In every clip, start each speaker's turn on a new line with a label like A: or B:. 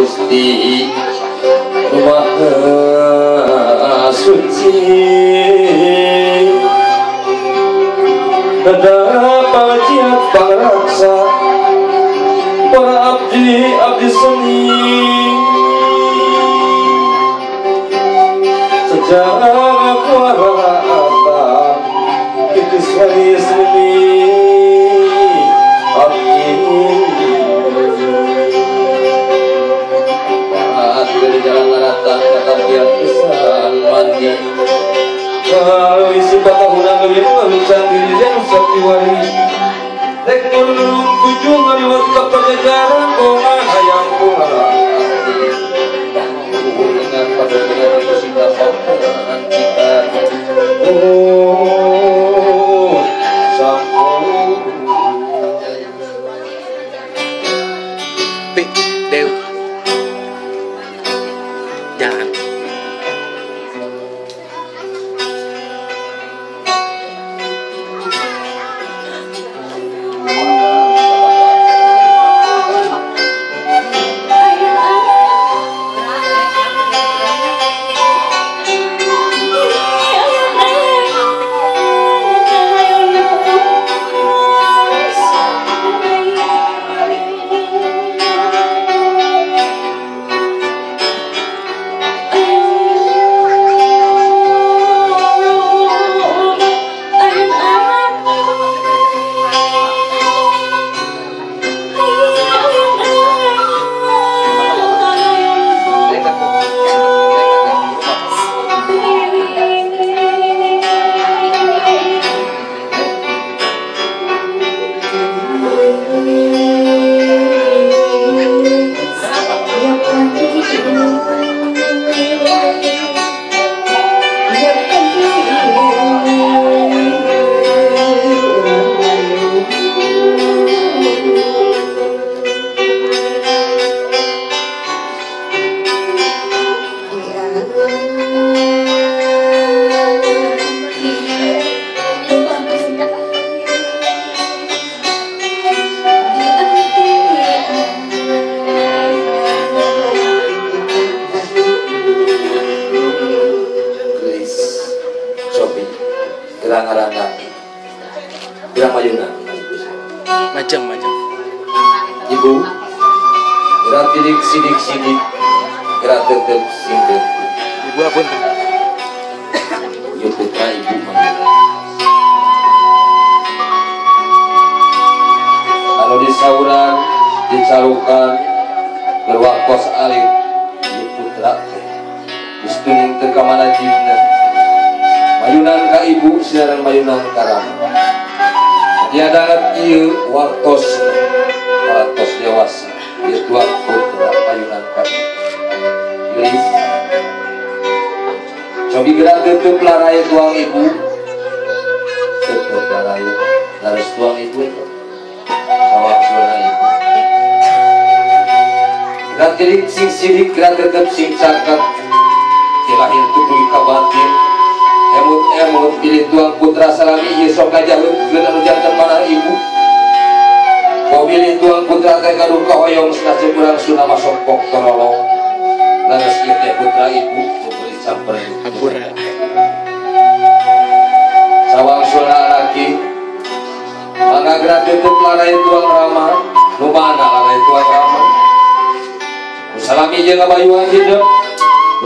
A: Gusti Maha Suci Dada pangajian pangraksa para abdi-abdi seni sejak kuara atap itu suari seni abdi dari jalan rata kata biar pisan mandi kalau isi patahuna ngelima bincang diri yang saktiwari rek nulung tujuh ngaliwat ke pajajaran bongan hayang kuala dengan pada dengan sita paparan kita oh sampun
B: Pi Dew jalan. Majang-majang.
A: Ibu, gerak tidik sidik sidik, gerak tetep sing tetep.
B: Ibu apa tuh?
A: Ibu putra ibu manggil. Kalau disauran, dicarukan, berwaktos alit, ibu putra teh. Gustuning teu ka mana jibna. Mayunan ka ibu, siaran mayunan ka rama. Dia dangat ieu waktos parantos dewasa ieu tuang putra payunan ka ibu. Gelis cobi gerak tutup larai tuang ibu tutup larai laras tuang ibu itu sawang suara ibu gerak tirik sing sirik gerak tetep sing caket tilahir tubuh ka batin emut-emut pilih tuang putra salami ieu sok kajaheutkeun anu janten manah ibu. Kau pilih tuang putra teh gaduh kahoyong sanasib urang Sunda masuk pok torolong. Leres ieu teh putra ibu nu samperin.
B: Hampura.
A: Sawang sona anaki mangga gerak tutup larai tuang rama, nu mana larai tuang rama. Nu salami ieu ngabayuhan hidup,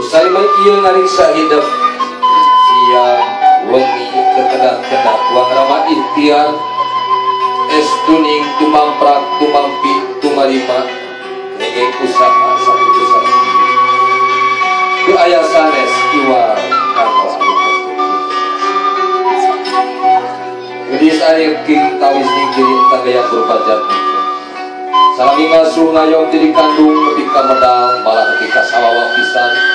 A: nu salami ieu ngariksa hidup. Siang wengi kekedat-kedat tuang rama ikhtiar es tuning tumamprak tumampi tumalima regeng usaha satu besar ku ayah sanes iwal kantos Gedis air king tawis ninggirin tagaya berbajat salami ngasuh ngayom diri kandung nepi ka medal malah nepi ka sawawa pisan.